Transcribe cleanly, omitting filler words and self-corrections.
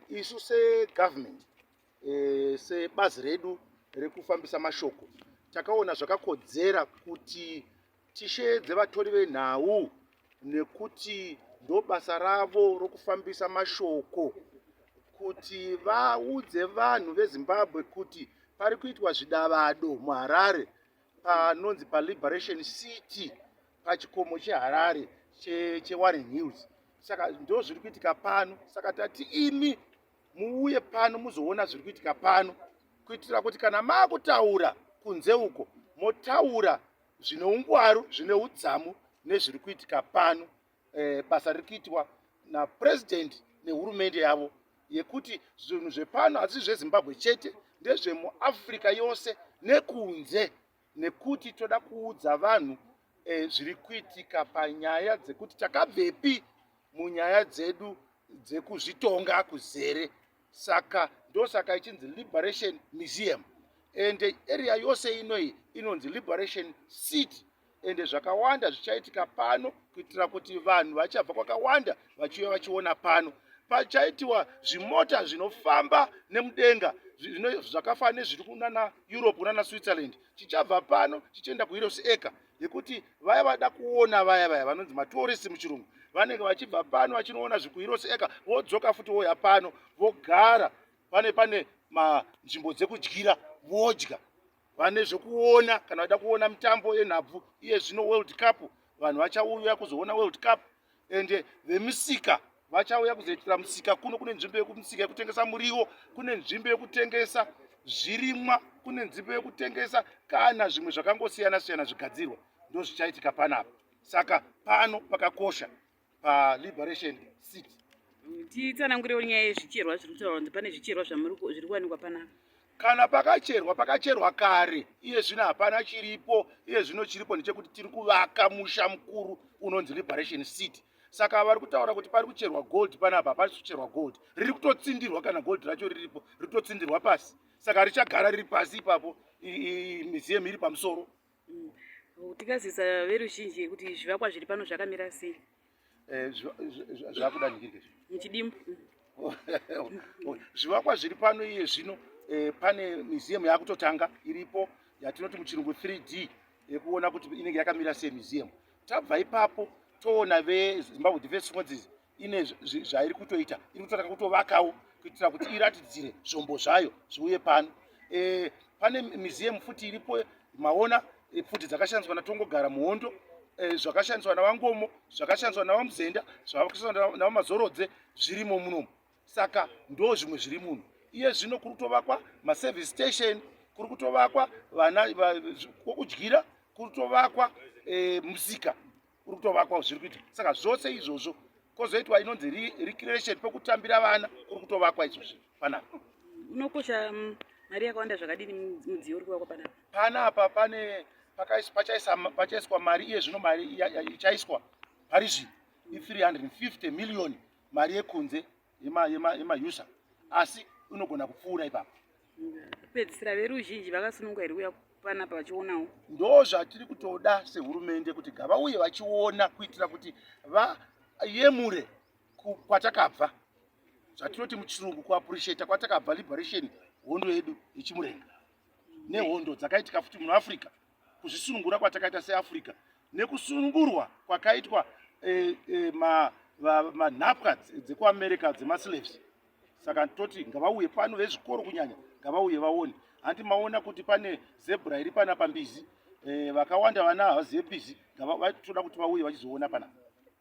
Isu segovernment, sebazi redu rekufambisa mashoko, takaona zvakakodzera kuti tisheedze vatori venhau, nekuti ndo basa ravo rokufambisa mashoko, kuti vaudze vanhu veZimbabwe kuti pari kuitwa zvidavado muHarare, panonzi paLiberation City, pachikomo cheHarare cheWarren Hills. Saka ndo zviri kuitika pano. Saka tati imi muuye pano muzoona zviri kuitika pano, kuitira kuti kana maakutaura kunze uko, motaura zvine ungwaru, zvine udzamu nezviri kuitika pano. Basa riri kuitwa napurezidendi nehurumende yavo, yekuti zvinhu zvepano hazisi zveZimbabwe chete, ndezvemuAfrica yose nekunze, nekuti toda kuudza vanhu zviri kuitika panyaya dzekuti takabvepi munyaya dzedu dzekuzvitonga kuzere. Saka ndosaka ichinzi Liberation Museum, and area yose inoi inonzi Liberation City. Ende zvakawanda zvichaitika pano, kuitira kuti vanhu vachabva kwakawanda vachiuya vachiona pano. Pachaitiwa zvimota zvinofamba nemudenga zvakafanana nezviri kunana Europe, kunana Switzerland, chichabva pano chichienda kuHeroes Acre, yekuti vaya vada kuona, vaya vaya vanonzi matourist muchirungu, vanenge vachibva pano vachinoona zvikuHeroes Acre, vodzoka futi, voya pano, vogara pane manzvimbo dzekudyira, vodya, vane zvekuona. Kana vada kuona mitambo yenhabvu, iye zvino World Cup, vanhu vachauya kuzoona World Cup. Ende vemisika vachauya kuzoitira musika kuno. Kune nzvimbo yekumusika yekutengesa muriwo, kune nzvimbo yekutengesa zvirimwa, kune nzvimbo yekutengesa kana zvimwe zvakangosiyana siyana zvigadzirwa. Ndo zvichaitika panapa. Saka pano pakakosha paLiberation City. Titsanangurewo nyaya yezvicherwa zviri kutaurwa kunzi pane zvicherwa zviri kuwanikwa panapa. Kana pakacherwa, pakacherwa kare. Iye zvino hapana chiripo. Iye zvino chiripo ndechekuti tiri kuvaka musha mukuru unonzi Liberation City. Saka vari kutaura kuti pari kucherwa gold panapa, hapasi kucherwa gold, riri kutotsindirwa. Kana gold racho riripo, riri kutotsindirwa pasi, saka richagara riri pasi ipapo, museum iri pamusoro. Tikazivisa veruzhinji kuti zvivakwa zviri pano zvakamira sei? Zvakuda ndikirike. Muchidimbu. Zvivakwa zviri pano iye zvino, pane museum yakutotanga iripo, yatinoti muchirungu 3D, yekuona kuti inenge yakamira sei museum. Tabva ipapo, toona veZimbabwe Defence Forces ine zvairi kutoita, iri kutotanga kutovakawo kuitira kuti iratidzire zvombo zvayo zviuye pano. Pane museum futi iripo, maona pfuti dzakashandiswa naTongogara muhondo, zvakashandiswa naVaNkomo, zvakashandiswa naVaMuzenda, zvakashandiswa naVaMazorodze, zvirimo munomu. Saka ndo zvimwe zviri muno iye zvino. Kuri kutovakwa maservice station, kuri kutovakwa vana kwokudyira, kuri kutovakwa musika uri kutovakwa, zviri kuita. Saka zvose izvozvo, kwozoitwa inonzi recreation, pekutambira vana, kuri kutovakwa izvozvi panapa. Unokosha mari yakawanda zvakadini mudziyo uri kuvakwa panapa? Panapa pane pachaiswa mari iye zvino, mari ichaiswa pari zvino i350 million, mari yekunze, yemaUSA, asi unogona kupfuura ipapo. Kupedzisira, veruzhinji vakasununguka here kuuya panapa vachionawo? Ndo zvatiri kutoda sehurumende, kuti ngavauye vachiona, kuitira kuti vayemure kwatakabva, zvatinoti muchirungu kuappreciata kwatakabva, liberation hondo yedu yeChimurenga nehondo dzakaitika futi muAfrica, kuzvisunungura kwatakaita seAfrica, nekusunungurwa kwakaitwa manhapwa dzekuAmerica, dzemaslaves. Saka toti ngavauye pano, vezvikoro kunyanya ngavauye vaone. Handi maona kuti pane zebra iri pana pambizi? Vakawanda vana havazive mbizi. Toda kuti vauye vachizoona panapa.